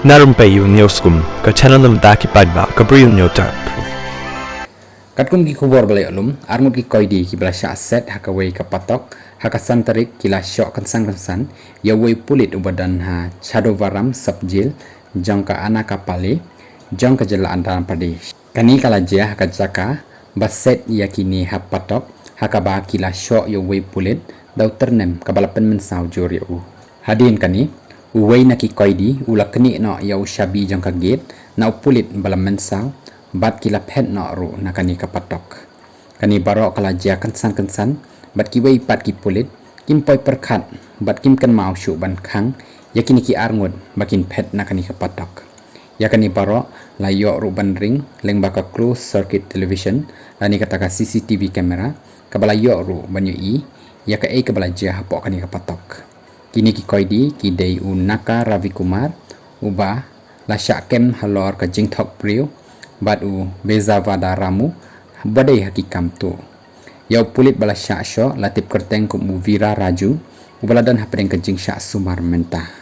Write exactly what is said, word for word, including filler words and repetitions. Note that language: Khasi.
Na rympei ïa u News Kum, ka channel na bynta ki paidbah ka Bri u Hynñiewtrep. Katkum ki khubor ba la ïoh lum, arngut ki koidi kiba la shah set ha kawei ka patok ha ka san tarik ki la shoh kynsan kynsan ïa uwei u pulit uba don ha Chadavaram Sub Jail jong ka Anakapali jong ka jylla Andhra Pradesh. Kane ka la jia ha ka jaka ba set ïa kine ha patok, ha kaba ki la shoh ïa uwei u pulit da u tyrnem kaba la pynmynsaw jur ïa u. Hadien kane, uwei na ki koidi u la knieh noh ïa u shabi jong ka gate na u pulit ba la mynsaw, bad ki la phet noh ruh na kane ka patok. Kane baroh ka la jia kynsan kynsan bad kiwei pat ki pulit kim poi pyrkhat bad kim kynmaw shuh ban khang ïa kine ki arngut ba kin phet na kane ka patok. Ïa kane baroh la ïoh ruh ban ring lyngba ka closed circuit television lane kata ka C C T V camera, kaba la ïoh ruh ban ïohi ïa kaei kaba la jia hapoh kane ka patok. Kine ki koidi ki dei u Naka Ravi Kumar, uba la shah kem halor ka jingthok briew, bad u Bezavada Ramu, ba dei ha ki kam tuh. Ïa u pulit ba la shah shoh la tip kyrteng kum u Vira Raju, uba la don hapdeng ka jingshah sumar mynta.